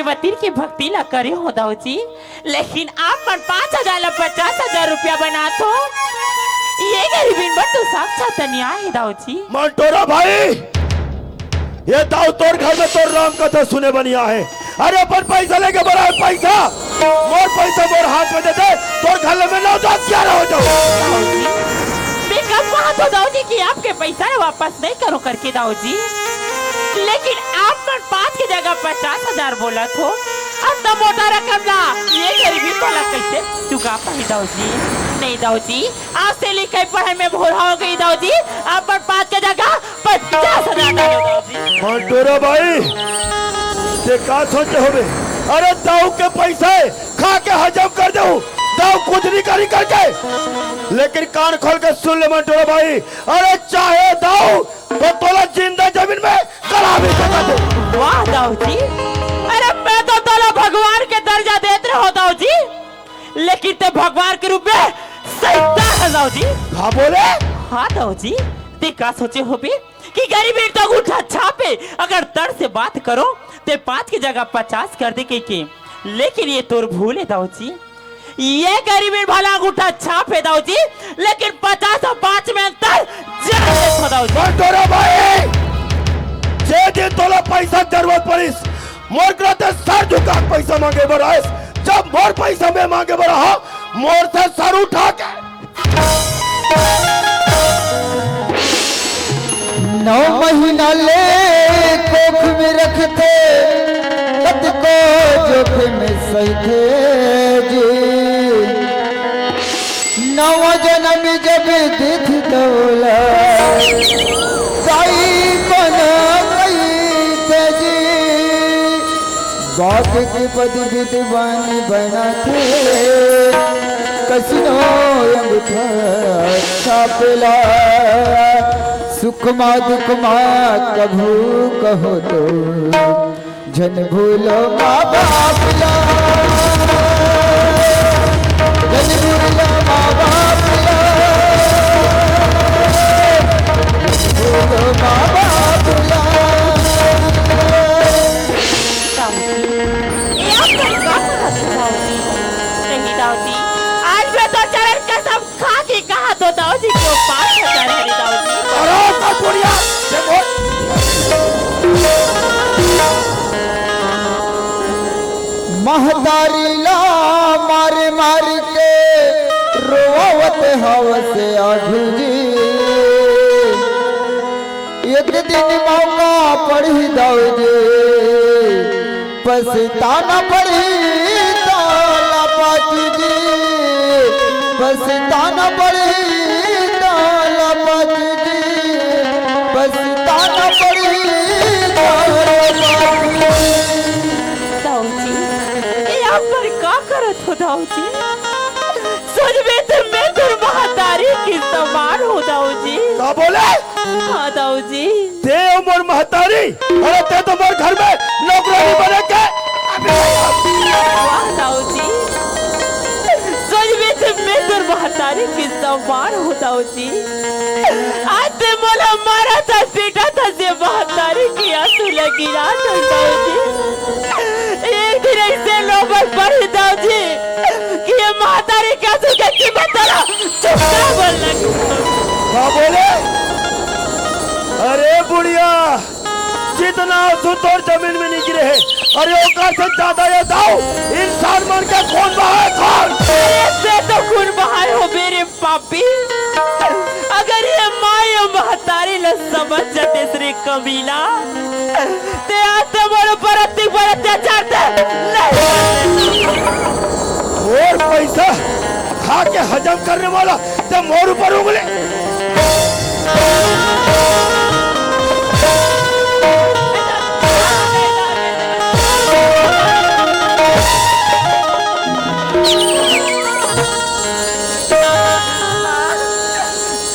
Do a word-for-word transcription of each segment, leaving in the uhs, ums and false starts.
पति के भक्ति ला करे हो दाऊ जी, लेकिन आप मन पाँच हजार ला पचास हजार रुपया बनात हो। ये गरीबिन बर तो साक्षात अन्याय हे दाऊ जी। मंटोरा भाई, ये दाऊ तोर घर में तोर राम कथा सुने बनिया है। अरे अपन पैसा लेके बड़ा है पैसा, मोर पैसा मोर हाथ में दे दे, तोर घर में नौ दस ग्यारह हो जाओ। दाऊ जी, मैं कब कहा तो दाऊ जी कि आपके पैसा वापस नहीं करो करके दाऊ जी, लेकिन आप मन पाँच के जगह पचास हजार बोलत हो, अतना मोटा रकम ला ये गरीबिन वाला कैसे चुका पाही दाऊ जी? नहीं दाऊ जी, आप से लिखाई पढ़ाई में भोरा हो गई दाऊ जी, आप मन पाँच के जगह पचास हजार डालो दाऊ जी। मंटोरा भाई, ते का सोचे होबे? अरे दाऊ के पैसा है, खा के हजम कर देहूं, दाऊ कुछ नहीं करी करके। लेकिन कान खोल के सुन ले मंटोरा भाई, अरे चाहे दाऊ तो तोला जिंदा जमीन में गला भी सका दे। वाह दाऊ जी, अरे मैं तो तोला भगवान के दर्जा देत रहो दाऊ जी, लेकिन ते भगवान के रूप में शैतान है दाऊ जी। का बोले? हाँ दाऊ जी, ते का सोचे होबे कि गरीब तो अंगूठा छापे, अगर दर्द से बात करो ते पाँच के जगह पचास कर दे के, के। लेकिन ये तोर भूल है दाऊ जी, ये गरीब भला अंगूठा छाप है दाऊ जी, लेकिन पचास और पाँच में अंतर जान ले तो दाऊ जी। मंटोरा भाई, जे दिन तोला पैसा जरूरत पड़िस, मोर करा ते सर झुका के पैसा मांगे बर आइस, जब मोर पैसा में मांगे बर आहा, मोर से सर उठा के नौ महीना ले कोख में रखथे, कतको जोखिम सहिथे जी। नवा जनम जब देथे तोला, ताई बना कहिथे जी। बात के पद विद्वान बनाथे, कसिनो अंगूठा छापेला। सुखमा दुखमा कभू कहो तो, झन भूलो माँ बाप ला। झन भूलो माँ बाप ला। भूलो माँ बाप ला। ए, आप मन का करत हो दाऊ जी? नहीं दाऊ जी, आज मैं तो चरण कसम खा के कहा तो दाऊ जी को पाँच हजार हरी दाऊ जी। अरे तो बुढ़िया, देखो। महतारी ला मार मार के रोवत हवस आघू जी। एक दिन मौका पड़ही दाऊ जी, पछताना पड़ही ताला पाचू जी, पछताना पड़ही ताला पाचू जी, पछताना पड़ही ताला पाचू जी। दाऊ जी, ये आप मन का करत हो दाऊ जी? सच में तो मैं तोर महतारी के समान हो दाऊ जी। का बोले? हाँ दाऊ जी। ते अउ मोर महतारी, अरे ते तो मोर घर में नौकरानी बने के। वाह दाऊ जी, सच में ते मैं तोर महतारी के समान हो दाऊ जी। आज ते मोला मारत हस, पीटत हस, ये महतारी के आंसू ल गिरात हस दाऊ जी। एक दिन ऐसे नौबत पड़ही दाऊ जी कि ये महतारी के आंसू के कीमत तोला चुकाए बर लगही। का बोले? अरे बुढ़िया, जितना आंसू तोर जमीन में नहीं गिरे हे, अरे ओकर से ज्यादा ये दाऊ इंसान मन के खून बहाए, खून। अरे ते तो खून बहाए होबे रे पापी। अगर ये माँ ये महतारी ल समझ जातेस रे कमीना, ते आज ते मोर ऊपर अतिक बड़ अत्याचार ते नहीं करते। मोर पैसा खा के हजम करने वाला, ते मोर ऊपर उंगली।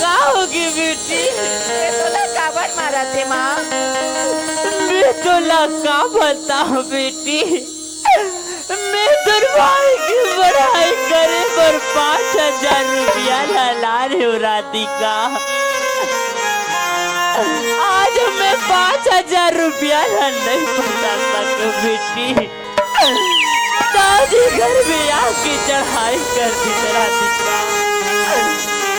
का होगे बेटी? ये तोला काबर मारत हे माँ? मैं तोला का बताऊं बेटी, मैं तोर भाई के पढ़ाई करे बर पाँच हजार रुपया ला लाने हो राधिका। आज मैं पाँच हजार रुपया ला नहीं पटा सकूं बेटी। दाऊजी घर में आके चढ़ाई कर दी राधिका।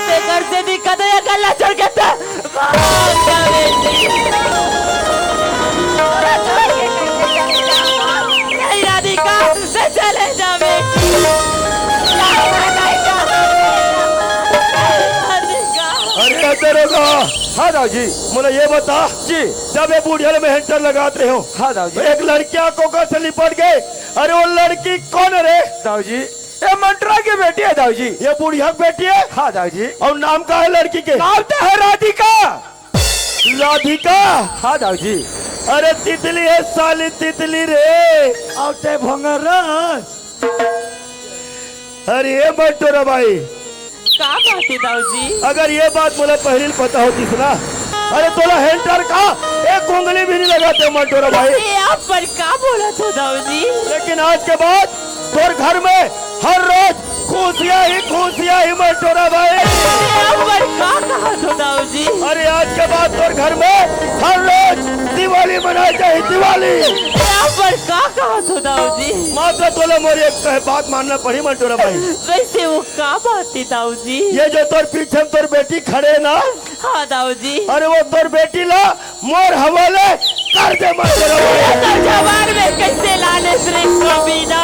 तेकर से दिक्कत है, अकेला छोड़ के तो भाग जा बेटी। नहीं राधिका, मैं चले जा बेटी। राधिका। अरे दरोगा, हाँ दाऊ जी। मोला ये बता जी। जब ये बुढ़िया ल मेहंटर लगात रहे हो, हाँ दाऊ जी। तो एक लड़किया कोकर से लिपट गए। अरे वो लड़की कौन है रे? दाऊ जी, ये मंटरा की बेटी है दाऊ जी। ये बुढ़िया की बेटी है? हाँ दाऊ जी। और नाम का है लड़की के? नाम तो है राधिका। राधिका? हाँ दाऊ जी। अरे तितली है साली तितली रे। आते भंगरस। अरे ए मंटोरा भाई, का बात है दाऊ जी? अगर ये बात मोला पहली पता होतीस ना, अरे तोला हेंटर का एक उंगली भी नहीं लगाते मंटोरा भाई। ए, आप पर का बोलत हो दाऊ जी? लेकिन आज के बाद तोर घर में हर रोज खुशियां ही खुशियां ही मंटोरा भाई। ए, आप पर का कहत हो दाऊ जी? अरे आज के बाद तोर घर में हर रोज दिवाली मनाई जाही, दिवाली। ए, आप पर का कहत हो दाऊ जी? मात्र तोला मोर एक कहे बात मानना पड़ी मंटोरा भाई। वैसे वो का बात है दाऊ जी? ये जो तोर पीछे में तोर बेटी खड़े ना, हाँ दाऊ जी। अरे वो तोर बेटी ला मोर हवाले कर दे मंटोरा भाई। ये तो जवान में कैसे लाने श्री कमीना।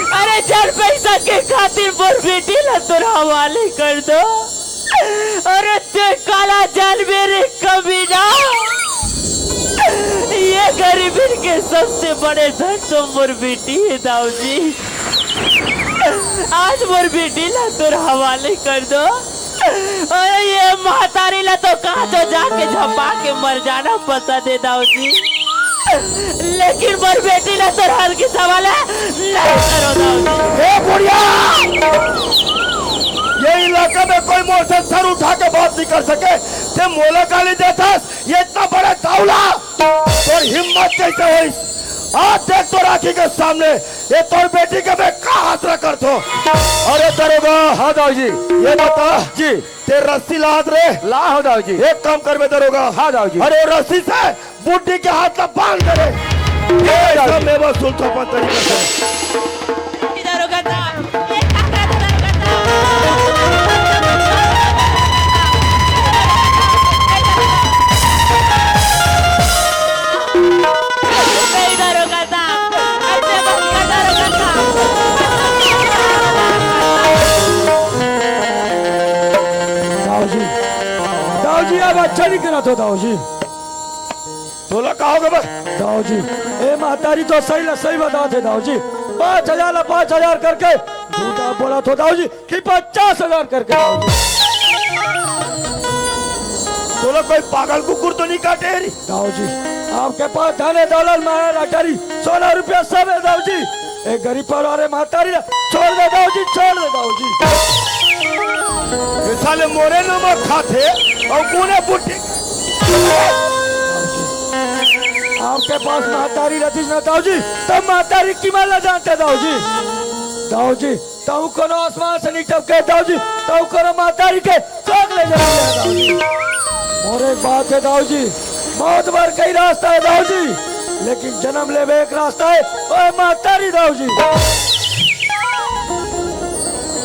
अरे चल पैसा के खातिर मोर बेटी ला तोर हवाले कर दो। अरे ते काला जान मेरे कमीना। ये गरीबन के सबसे बड़े धन तो मोर बेटी है दाऊ जी। आज मोर बेटी ला तोर हवाले कर दो। अरे ये महतारी ला तो कहा तो जाके झपा के मर जाना पसंद है दाऊ जी। लेकिन मोर बेटी ला तोर हर की सवाल है नहीं करो दाऊ जी। ए बुढ़िया, ये इलाका में कोई मोर से सर उठा के बात नहीं कर सके। ते मोला गाली देथस, ये इतना बड़ा दाऊ ला, तोर हिम्मत कैसे होइस? आज देख तोर आँखी के सामने ये तोर बेटी के मैं का हाथ रख कर थो। अरे दरोगा, हाँ दाऊ जी। ये बता जी। ते रस्सी लात रे। ला हो दाऊ जी। एक काम कर बे दरोगा। हाँ दाऊ जी। अरे वो रस्सी से बुड्ढी के हाथ ला बांध दे रे। ये ऐसा मेवा सुल्तान तरीका से। दरोगा साहब, ये क्या कर दरोगा साहब? नहीं दरोगा साहब, ऐसे मत कर दरोगा साहब। दाऊ जी, दाऊ जी, अब अच्छा नहीं करा तो दाऊ जी। तोला का होगे बे? दाऊ जी, ए महतारी तो सही ला सही बतात हे दाऊ जी। पाँच हजार ला पाँच हजार करके झूठा बोलत हो दाऊ जी कि पचास हजार करके दाऊ जी। तोला कोई पागल कुकुर तो नहीं काटे री? दाऊ जी, आपके पास धन है दौलत माया लटारी सोना रुपया सब है दाऊ जी। ए गरीब परिवार है महतारी ला छोड़ दे दाऊ जी, छोड़ दे दाऊ जी। ये साले मोरे नमक खाथे और कोने बुड्ढी। आपके पास महतारी रहतीस ना दाऊ जी, तब महतारी कीमत ला जानते दाऊ जी। दाऊ जी, तऊ कोनो आसमान से नहीं टपके दाऊ जी, तऊ कोनो महतारी के चौक ले जाए दाऊ जी। और एक बात है दाऊ जी, मौत भर कई रास्ता है दाऊ जी, लेकिन जन्म लेवे एक रास्ता है, ओए महतारी दाऊ जी।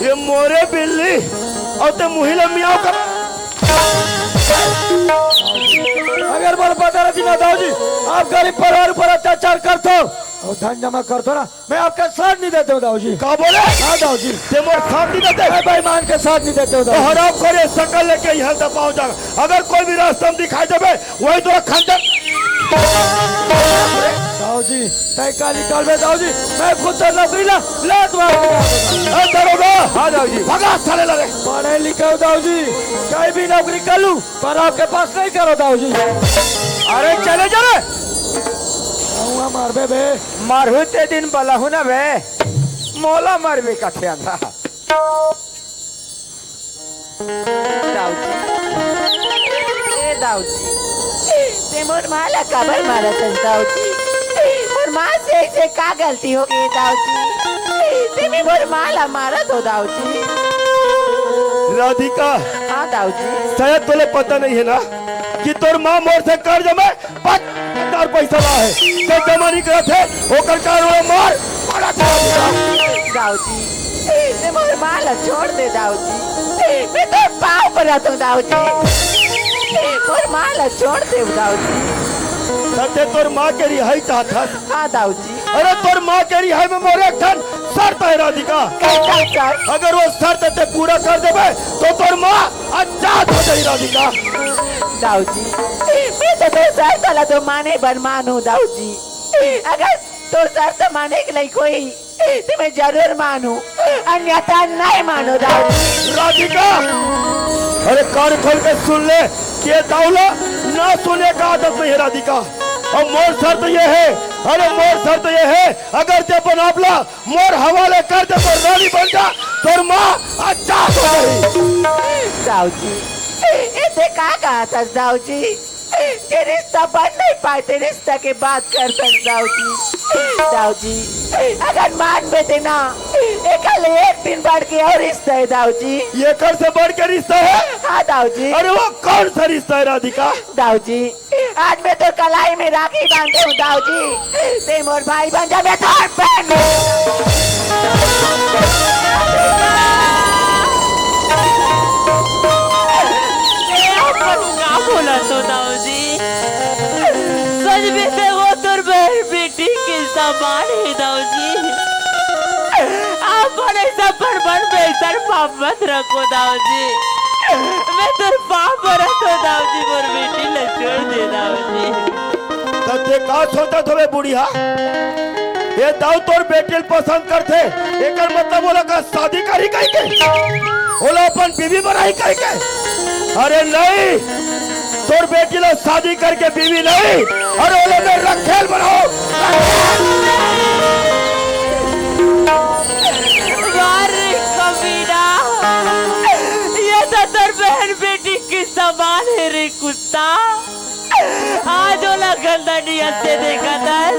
ये मोरे बिल्ली और ते मुहिला मियाँ का। अगर मोला पता रहती ना दाऊ जी, आप गरीब परिवार पर अत्याचार करथो और धन जमा करथो ना, मैं आपका साथ नहीं देते हूँ दाऊ जी। का बोले? हाँ दाऊ जी। ते मोर साथ नहीं देते? मैं बेईमान के साथ नहीं देते हूँ तो दाऊ जी। हराम करे सकल लेके यहाँ दबाओ जा। अगर कोई भी रास्ता में दिखाई देवे, वही तोरा खंजर। दाऊ जी, तय का निकालबे दाऊ जी? मैं खुद तो नौकरी ला, लात मार के निकाल देता। ए दरोगा, हाँ दाऊ जी। भगा साले ला रे। पढ़े लिखे हो दाऊ जी, कहीं भी नौकरी कर लूँ, पर आपके पास नहीं करो दाऊ जी। अरे चले जा रे। कहूँगा मारबे बे। मारहू ते दिन बलहू ना बे, मोला मारबे कथे अंधा। दाऊ जी, ए दाऊ जी, ते मोर माँ ला काबर मारत हस दाऊ जी? मोर माँ से ऐसे का गलती हो गई दाऊ जी? ते भी मोर माँ ला मारत हो दाऊ जी? राधिका, हाँ दाऊ जी। शायद तोले पता नहीं है ना कि तोर माँ मोर से कर्ज में पचास पैसा ला हे, त जमा नइ करत हे, ओकर कारण ओला मार, मारा कर। दाऊ जी, ते मोर माँ ला छोड़ दे दाऊ जी, मैं तोर पाँव परत हँव दाऊ जी, मोर माँ ला छोड़ दे दाऊ जी। त ते तोर माँ के रिहाई चाहत हस? हाँ दाऊ जी। अरे तोर माँ के रिहाई में मोर एक ठन शर्त हे राधिका। कइसन शर्त? अगर वो शर्त ते पूरा कर देबे त तोर माँ आजाद हो जाही राधिका। दाऊ जी, मैं तो तोर शर्त ला तो माने बर मानहूँ दाऊ जी। अगर तोर शर्त माने के लायक होही त मैं जरूर मानहूँ, अन्यथा नइ मानहूँ दाऊ जी। राधिका, अरे कान खोल के सुन ले, के दाऊ ला ना सुने के आदत नइ हे राधिका। अउ मोर शर्त ये हे, अरे मोर शर्त ये हे, अगर ते अपन आप ला मोर हवाले कर दे, तोर रानी बन जा, तोर माँ आजाद हो जाही। दाऊ जी, ए ते का कहत हस दाऊ जी? ते रिश्ता बन नइ पाए, ते रिश्ता के बात करथन दाऊ जी। दाऊ जी, अगर मानबे ते ना, एकर ले एक दिन बढ़ के अउ रिश्ता हे दाऊ जी। एकर से बढ़ के रिश्ता हे? हाँ दाऊ जी। अरे वो कौन सा रिश्ता हे राधिका? दाऊ जी, आज मैं तोर कलाई में राखी बांधे हँव दाऊ जी, ते मोर भाई बन जा, मैं तोर बहन। ए, अपन का बोलत हो दाऊ जी? सच में ते वो तोर बहन बेटी के समान हे दाऊ जी। अपन ऐसा बड़बड़ बेइज्जत पाप मत रखो दाऊ जी। मैं तोर पाँव परत हँव दाऊ जी, मोर बेटी ला छोड़ दे दाऊ जी। त ते का सोचत हवे बुढ़िया? ए दाऊ तोर बेटी ल पसंद करथे, एकर मतलब ओला का शादी करही कहिके? ओला अपन बीवी बनाही कहिके? अरे नहीं, तोर बेटी ला शादी करके बीवी नहीं, अरे ओला मैं रखेल बनाहूँ। वाह रे कमीना, ये तो तोर बहन बेटी के समान हे रे कुत्ता। आज ओला गंदा नियत से देखत हस।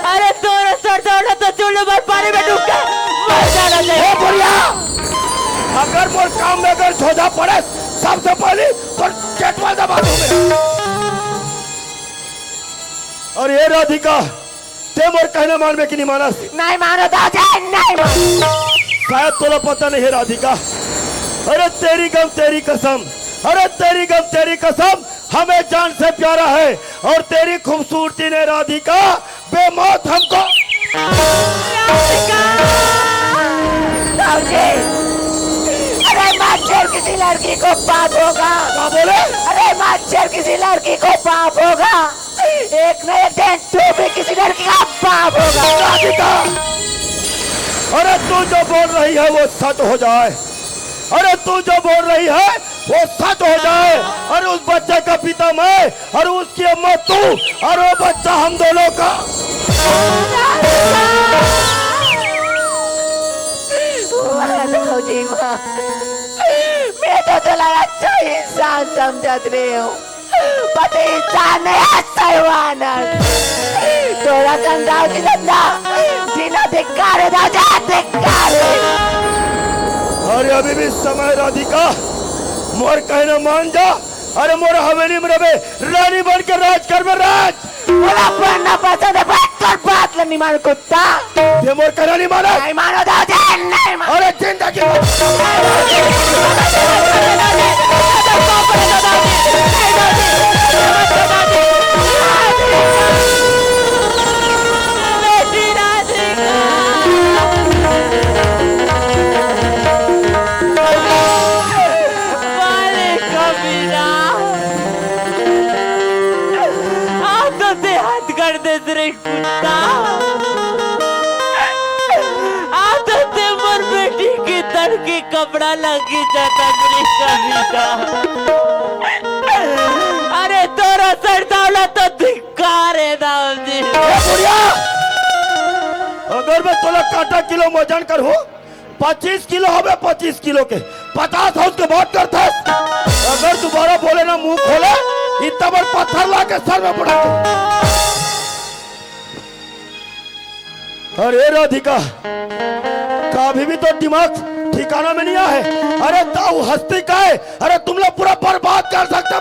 अरे तोर सर दौड़ा तो चूल्हे पर पानी में डूब के मर जाना चाहिए। ए बुढ़िया, अगर मोर काम में अगर झोझा पड़े, सबसे पहले तोर चेटवा दबा दूं मैं। अरे राधिका, ते मोर कहना मानबे कि नहीं मानस? नहीं मानो दाऊ जी, नहीं मानो। शायद तोला पता नहीं है राधिका। अरे तेरी गम तेरी कसम, अरे तेरी गम तेरी कसम, हमें जान से प्यारा है और तेरी खूबसूरती ने राधिका बेमौत हमको। राधिका! दाऊ जी, अरे मच्छर किसी लड़की को पाप होगा। क्या बोले? अरे मच्छर किसी लड़की को पाप होगा। एक न एक दिन तू भी किसी लड़की का बाप होगा। राधिका, अरे तू जो बोल रही है वो सच हो जाए। अरे तू जो बोल रही है वो सच हो जाए। अरे उस बच्चे का पिता मैं और उसकी अम्मा तू और वो बच्चा हम दोनों का। वाह दाऊ जी वाह, मैं तो तोला अच्छा इंसान समझत रहे हूँ। पति इंसान नहीं, हैवान है। तोरा सन दाऊ जी धंधा, जीना धिक्कार है, दाऊ जी, धिक्कार है। अरे अभी भी समय राधिका, मोर कहना मान जा। अरे मोर हवेली में रहे, रानी बन के राज कर में राज। मोला पढ़ना पसंद है, बट तोर बात ला नहीं मान कुत्ता। ते मोर कहना नहीं मानस? नहीं मानो दाऊ जी, नहीं मानो। अरे जिंदगी भर वाले कमीना, आप तो ते हद कर देस रे कुत्ता। आप तो ते मोर बेटी के तन के कपड़ा ला खींचत हस रे कमीना। अरे तोर असन दाऊ ला तो धिक्कार है दाऊ जी। ए बुढ़िया, अगर मैं तोला कांटा किलो वजन करहूँ, पच्चीस किलो हवे, पच्चीस किलो के पचास हाउस के बात करथस। अगर दोबारा बोले ना, मुंह खोले, इतना बड़ पत्थर ला के सर में पड़ा के। अरे राधिका, कभी भी तो दिमाग ठिकाना में नहीं आए। अरे दाऊ हस्ती का है, अरे तुम लोग पूरा बर्बाद कर सकते।